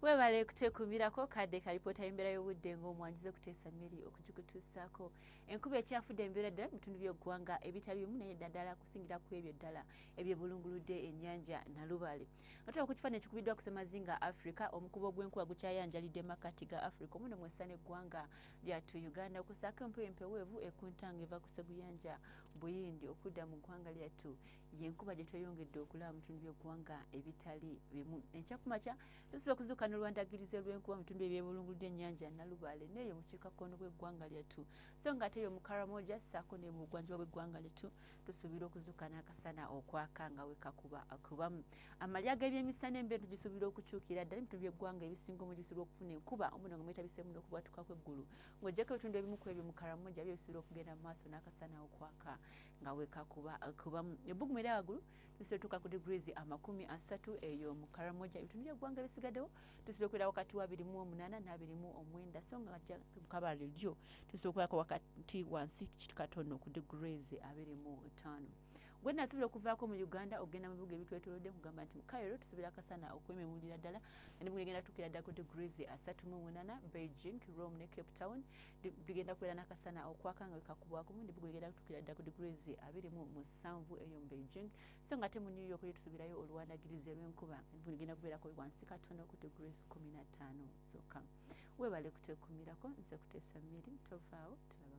Webale kutwekuumirako kadde ka lipoota y'embeera y'obudde ng'omwanjuze Kuteesa Mary okugikutuusaako. Enkuba ekyafudde embeera ddala mu bitundu by'eggwanga ebitali bimu naye naddala kusingira ku ebyo ddala ebyebulunguludde ennyanja Nalubaale. Nga tulaba ku kifaananyi ekikubiddwa ku ssemazinga Afrika, omukubo gw'enkuba gukyayanjalidde makkati ga Afrika omuno mw'essa n'eggwanga lyattu Uganda okusaako empewo empeweevu ekunta ng'eva ku sseguyanja Buyindi okudda mu ggwanga lyattu y'enkuba gye tweyongedde okulaba mu bitundu by'eggwanga ebitali bimu. Enkya ku makya tusobola okuzuuka n'olwandagirize lw'enkuba mu bitundu ebyebulunguludde ennyanja Nalubaale n'eyo mu kiikakkono bw'eggwanga lyattu, so nga ate eyo mu Karamoja ssaako ne mu bugwanjuba bw'eggwanga lyattu tusuubira okuzuuka n'akasana okwaka nga wekakuba kubamu amalya g'ebyemisana. Embeera tugisuubira okukyukira ddala ebitundu by'eggwanga ebisinga omu gisuubira okufuna enkuba omuno nga mwetabiseemu n'okubwatuka kw'eggulu, ng'oggyeko ebitundu ebimu ku ebyo mu Karamoja byo bisuubira okugenda mu maaso n'akasana okwaka nga wekakuba kubamu. Ebbugumu era waggulu tusobola tuuka ku degrees 30 eyo mu Karamoja. Ebitundu by'eggwanga ebisigaddewo tusobola okubeera wakati wa 28 n'29, so nga Kabale lyo tusobola okubeerako wakati wansi katono ku degrees 25. Gwe nasobola okuvaako mu Uganda okugenda mu bibuga ebitwetolodde, nkugamba nti mu Cairo tusobola akasana okwememulira ddala nebugenda tuukira ddala ku degrees 38. Beijing, Rome ne Cape Town bigenda kubeera n'akasana okwaka nga kakubwako, nebugenda kutuukira ddala ku degrees 27 eyo mu Beijing, so nga ate mu New York yo tusuubirayo oluwandagirizi lw'enkuba, bugenda kubeerako wansi katono ku degrees 15 zokka. Weebale kutwekuumirako. Nze Kuteesa Miri, tovaawo, tulabe.